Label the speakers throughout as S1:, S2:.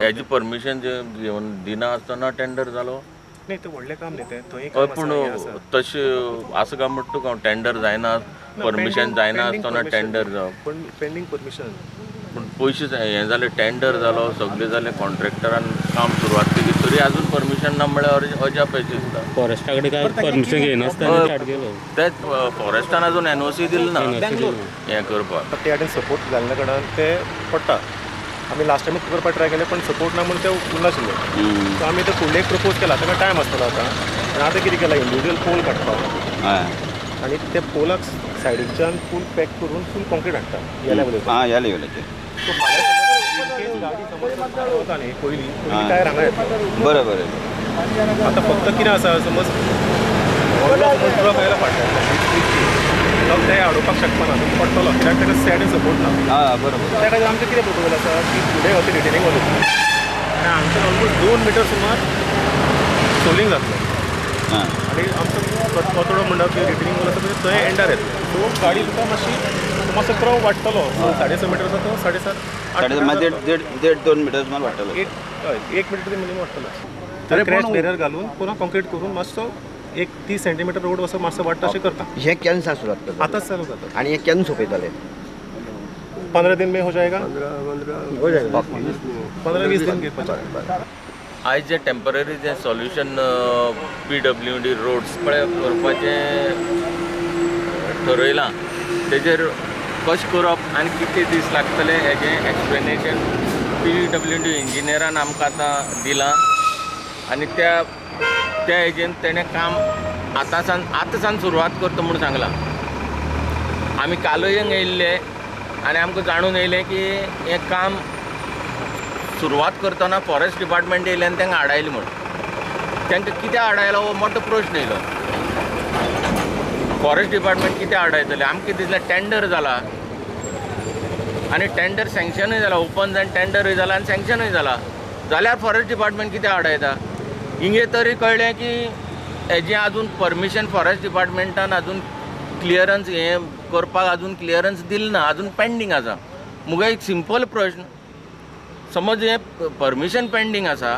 S1: हेजी परमिशन घेवन दिना आसतना टेंडर जालो
S2: नाही, ते व्हडलें काम न्ही तें, थंय
S1: हय, पूण तशें आसा काय म्हणटा तुका हांव, टेंडर जायना, परमिशन जायना आसतना टेंडर जावप,
S2: पण पेंडींग परमिशन,
S1: पूण पयशे हें जालें, टेंडर जालो, सगळें जालें, कॉन्ट्रॅक्टरान काम सुरवात केली तरी अजून परमिशन ना म्हळ्यार अजाप अशें दिसता.
S3: फॉरेस्टा कडेन काय परमिशन घेयनासतना स्टार्ट केलो,
S1: तेच फॉरेस्टान अजून एनओसी दिली ना हें करपाक.
S2: ते वाटेन सपोर्ट जाल्ल्या कारणान ते पडटा. आमी लास्ट टायम करपाक ट्राय केलें पण सपोर्ट ना म्हणून ते उरनाशिल्ले. सो आमी ते फुडले एक प्रपोज केला, ताका टायम आसतलो आतां. आनी आतां कितें केलां, इंडिविज्युअल पोल काडपाक आनी ते पोलाक सायडीच्यान फूल पॅक करून फूल कॉन्क्रीट हाडटा ह्या लेवलाचेर.
S4: आं, ह्या लेवलाचेर.
S2: सो फाल्यां गाडी समज वता न्ही पयलीं पयलीं टायर हांगा येतलो.
S4: बरें बरें.
S2: आतां फक्त कितें आसा, समज व्हडलो समज ट्रक आयला फाटल्यान ट्रक ते हाडोवपाक शकपाना, तो पडटलो कित्याक ताका सायडीन सपोर्ट ना.
S4: आं, बरोबर.
S2: त्या खातीर आमचें कितें प्रपोजल आसा की फुडें अशें रिटेनिंग वॉल येतली आनी हांगच्यान ऑलमोस्ट 2 मिटर सुमार सोलिंग जातलें. आनी आमचो कचडो म्हणटा की रिटेनिंग वॉल आसा थंय एंडार येतलो. सो गाडी तुका मातशी मातसो क्रव वाडटलो, 6.5 मिटर आसा तो 7.5
S4: साडे देड 2 मिटर सुमार वाडटलो.
S2: एक हय, 1 मिटर तरी मिनिमम वाडटलो. तर क्रॅश बॅरियर घालून पुन्हा कॉन्क्रीट करून मातसो एक 30 सेंटीमिटर रोड असो मातसो वाडटा अशें करता.
S5: हें केन्ना सुरवात करता?
S2: आतांच चालू जाता.
S5: आनी हें केन्ना सोंपयतले?
S2: 15 दिन में हो जाएगा,
S5: हो जाएगा
S2: 15-20 दिन घेवपाचें.
S1: आयज जे टेंपररी जे सोल्युशन PWD roads पळय करपाचें ठरयलां तेजेर कशें करप आनी कितले दीस लागतले हेजें एक्सप्लेनेशन PWD इंजिनियरान आमकां आतां दिलां आनी त्या त्या हेजेन तेणें काम आतां सावन सुरवात करता म्हूण सांगलां. आमी कालय येयल्ले आनी आमकां जाणून येयलें की हें काम सुरवात करतना फॉरेस्ट डिपार्टमेंट येयलें आनी तांकां आडायलें म्हूण. तांकां कित्याक आडायलो हो मोठो प्रश्न येयलो. फॉरेस्ट डिपार्टमेंट कित्याक आडायतलें? आमकां दिसलें टेंडर जाला आनी टेंडर सँक्शनूय जाला, ओपन जावन टेंडरूय जाला आनी सँक्शनूय जाला, जाल्यार फॉरेस्ट डिपार्टमेंट कित्याक आडायता? हिंगे तरी कळ्ळें की हेजें अजून परमिशन फॉरेस्ट डिपार्टमेंटान अजून क्लियरन्स हें करपाक अजून क्लियरन्स दिलें ना, अजून पेंडींग आसा. मुगे एक सिंपल प्रश्न, समज हें परमिशन पेंडींग आसा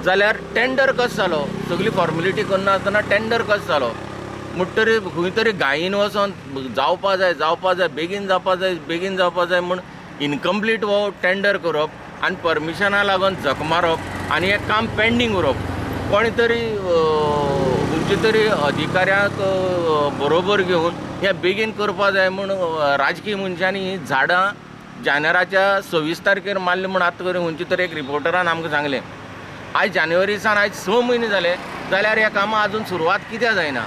S1: जाल्यार टेंडर कसो जालो? सगळी फॉर्मेलिटी करना आसतना टेंडर कसो जालो? म्हणटरी खंय तरी गायीन वचोन जावपा जाय जावपा जाय बेगीन जावपा जाय बेगीन जावपा जाय म्हूण इनकम्प्लीट हो टेंडर करप आनी परमिशना लागून झक मारप आनी हें काम पेंडींग उरप. कोणी तरी खंयचे तरी अधिकाऱ्याक बरोबर घेवन हें बेगीन करपा जाय म्हूण राजकीय मनशांनी हीं झाडां जानेराच्या 26 तारखेर मारली म्हूण आतां करून खंयचे तरी एक रिपोर्टरान आमकां सांगलें. आयज जानेवारी सावन आयज 6 म्हयने जाले जाल्यार ह्या कामां अजून सुरवात कित्याक जायना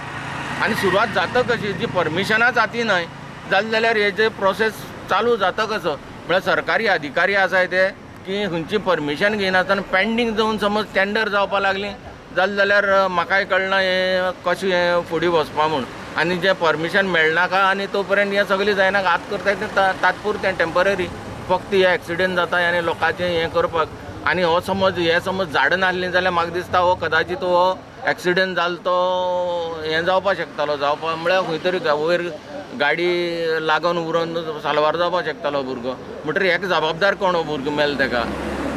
S1: आनी सुरवात जाता कशी? जी परमिशनां जाती न्हय जालें जाल्यार हेजे प्रोसेस चालू जाता कसो? म्हळ्यार सरकारी अधिकारी आसाय ते की खंयची परमिशन घेयनासतना पेंडींग जावन समज टेंडर जावपा लागली जालें जाल्यार म्हाकाय कळना हें कशें हें फुडें वचपा म्हूण. आनी जें परमिशन मेळनाका आनी तो पर्यंत हें सगळें जायना. आतां करताय तें तात्पुरतें टेंपररी, फक्त हे एक्सिडंट जाता आनी लोकांचें हें करपाक. आनी हो समज हे समज झाडां नासलीं जाल्यार म्हाका दिसता हो कदाचीत हो एक्सिडंट जालो तो हें जावपाक शकतालो. जावपा म्हळ्यार खंय तरी वयर गाडी लागून उरोन साल्वार जावपाक शकतालो भुरगो. म्हणटरी हेका जबाबदार कोण? हो भुरगो मेलो तेका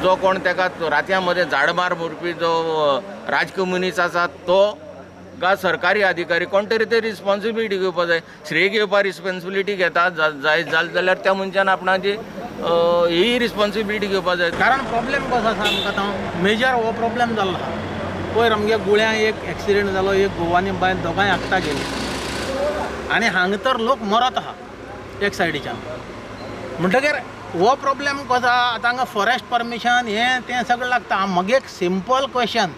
S1: जो कोण तेका रातयां मदें झाड मार मारपी जो राजकीय मनीस आसा तो गा सरकारी अधिकारी कोण तरी ते रिस्पोन्सिबिलिटी घेवपा जाय. श्रेय घेवपा रिस्पोन्सिबिलिटी घेता जाय जालें जाल्यार त्या मनशान आपणाची ही रिस्पोन्सिबिलिटी घेवपा जाय.
S6: कारण प्रॉब्लेम कसो आसा आमकां आतां मेजर हो प्रॉब्लेम जाल्लो आसा. पयर आमगे गुळ्यां एक एक्सिडेंट जालो, एक गोवानी बायल दोगांय आकटा गेली आनी हांगा तर लोक मरत आहा एक सायडीच्यान. म्हणटकीर हो प्रॉब्लेम कसो आहा आतां हांगा फॉरेस्ट परमिशन हें तें सगळें लागता. म्हगे एक सिंपल क्वेश्चन,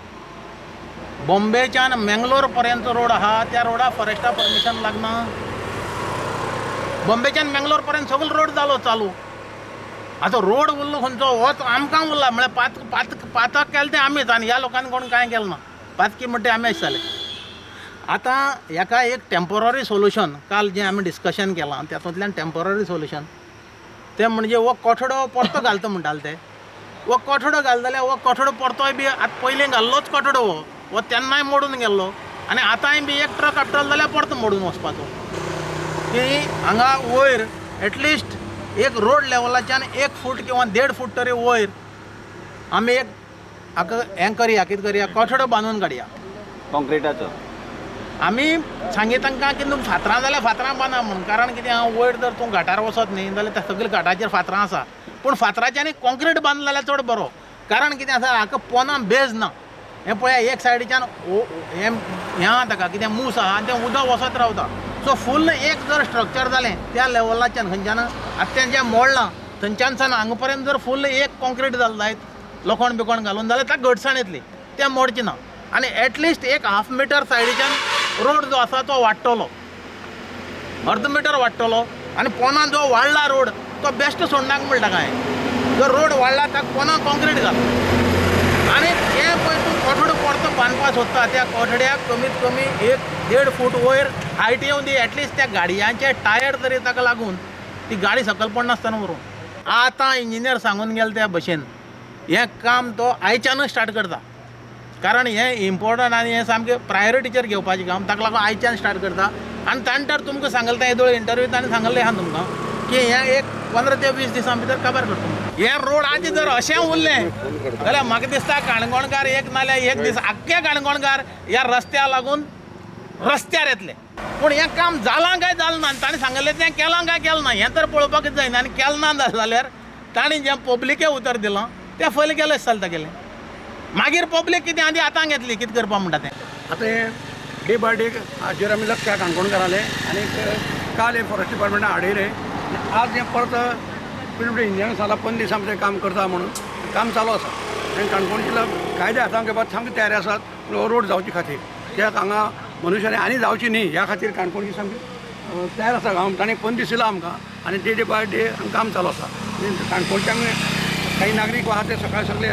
S6: बॉम्बेच्यान मेंगलोर पर्यंत रोड आहा, त्या रोडा फॉरेस्टा परमिशन लागना? बॉम्बेच्यान मेंगलोर पर्यंत सगळो रोड जालो चालू, आतां रोड उरलो खंयचो होच आमकां उरला. म्हळ्यार पात पात पातक केलें तें आमीच आनी ह्या लोकांनी कोण कांय केलें ना, पातकी म्हणटा आमी जालें. आतां हेका एक टेंपररी सोल्युशन, काल जें आमी डिस्कशन केलां तातूंतल्यान टेंपररी सोल्युशन तें म्हणजे हो कोठडो परतो घालता म्हणटाले ते. हो कोठडो घालता जाल्यार हो कोठडो परतोय बी आतां पयलीं घाल्लोच कोठडो हो, हो तेन्नाय मोडून गेल्लो आनी आतांय बी एक ट्रक आपटलो जाल्यार परतो मोडून वचपाचो. की हांगा वयर एटलिस्ट एक रोड लेवलाच्यान 1 फूट किंवा 1.5 फूट तरी वयर आमी एक हाका हें करया, कितें करया, कोठडो बांदून काडया
S4: कॉन्क्रिटाचो.
S6: आमी सांगी तांकां की तुमी फातरां जाल्यार फातरां बांदा म्हूण, कारण कितें आहा वयर जर तूं घाटार वचत न्ही जाल्यार त्या सगळे घाटाचेर फातरां आसा, पूण फातराचें आनी कॉन्क्रीट बांदलें जाल्यार चड बरो. कारण कितें आसा हाका पोना बेज ना. हें पळया एक सायडीच्यान हें आहा ताका कितें मूस आहा आनी तें उदक वचत रावता. सो फूल एक जर स्ट्रक्चर जालें त्या लेवलाच्यान खंयच्यान आतां तें जें मोडलां थंयच्यान सावन हांगा पर्यंत जर फूल एक कॉन्क्रीट जालें जायत लोखण बिकोण घालून जाल्यार ताका घटसाण येतली, तें मोडचें ना. आनी एटलिस्ट एक हाफ मिटर सायडीच्यान रोड जो आसा तो वाडटलो, अर्द मिटर वाडटलो. आनी पोना जो वाडला रोड तो बेस्ट सोडनाक म्हणटा कांय, जर रोड वाडला ताका पोना कॉन्क्रीट घाल. आनी तें पळय तूं कोठडो परतो बांदपाक सोदता त्या कोठड्याक कमीत कमी 1-1.5 फूट वयर हायट येवन दी, एटलिस्ट त्या गाडयांचे टायर तरी ताका लागून ती गाडी सकयल पडनासतना व्हरूं. आतां इंजिनियर सांगून गेले त्या भशेन हें काम तो आयच्यानूच स्टार्ट करता, कारण हें इम्पोर्टंट आनी हें सामकें प्रायोरिटीचेर घेवपाचें काम, ताका लागून आयच्यान स्टार्ट करता. आनी ताणें तर तुमकां सांगलें तें येदोळ इंटरव्यू ताणें सांगलें आहा तुमकां की हें एक 15 ते 20 दिसां भितर काबार करता. हें रोड आजी जर अशें उरलें जाल्यार म्हाका दिसता काणकोणकार एक नाल्यार एक दीस आख्खे काणकोणकार ह्या रस्त्या लागून रस्त्यार येतले. पूण हें काम जालां काय जालें ना, ताणें सांगलें तें केलां काय केलें ना हें तर पळोवपाकच जायना. आनी केलें ना जाल्यार ताणें जें पब्लिके उतर दिलां तें फैल केलें आसतलें तागेलें. मागीर पब्लीक कितें आदी आतां घेतली कितें करपा म्हणटा तें.
S7: आतां हें डे बाय डे हाजेर आमी लक्ष काणकोणकारालें आनी काल हें फॉरेस्ट डिपार्टमेंटान हाडयलें. आज हें परत पी इंजिनियरिंग सांगलां 15 दिसां भितर काम करता म्हणून काम चालू आसा. आनी काणकोणचे लोक कायदे हातान घेवपाक सामके तयार आसात रोड जावचे खातीर, कित्याक हांगा मनुष्याने आनी जावची न्ही ह्या खातीर काणकोणची सामकी तयार आसा. ताणें 15 दीस दिला आमकां आनी डे बाय डे काम चालू आसा. काणकोणचे आमी काही नागरीक आहा ते सकाळी सगळे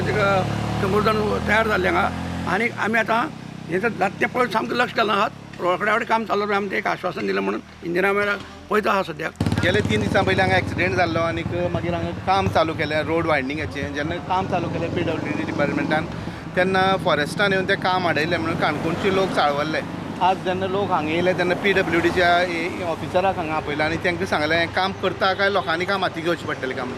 S7: 100 जाण तयार जाल्ले हांगा आनी आमी आतां हें जाता तें पळय सामकें लक्ष घालून आहात. रोकडे कडेन काम चालू आमी तें एक आश्वासन दिलें म्हणून इंजिनियरां पळयता आहा सद्याक.
S8: गेले 3 दिसां पयलीं हांगा एक्सिडेंट जाल्लो आनीक मागीर हांगा काम चालू केलें रोड वायडनिंगाचें. जेन्ना काम चालू केलें PWD डिपार्टमेंटान तेन्ना फॉरेस्टान येवन तें काम हाडयलें म्हणून काणकोणचे लोक चाळवल्ले. आज जेन्ना लोक हांगा येयले तेन्ना PWDच्या ऑफिसराक हांगा आपयलें आनी तांकां सांगलें हें काम करता काय लोकांनी काम हाती घेवचें पडटलें काम.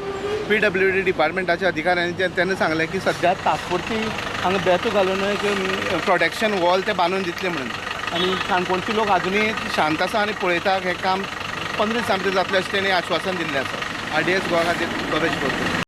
S8: PWD डिपार्टमेंटाच्या अधिकाऱ्यांनी तेन्ना सांगलें की सद्या तात्पुरती हांगा बेतो घालून एक प्रोटेक्शन वॉल ते बांदून दितले म्हणून. आनी काणकोणचे लोक आजुनूय शांत आसा आनी पळयता हें काम 15 दिसां भितर जातलें अशें तेणी आश्वासन दिल्लें आसा. RDS Goa खातीर गणेश बोरकर.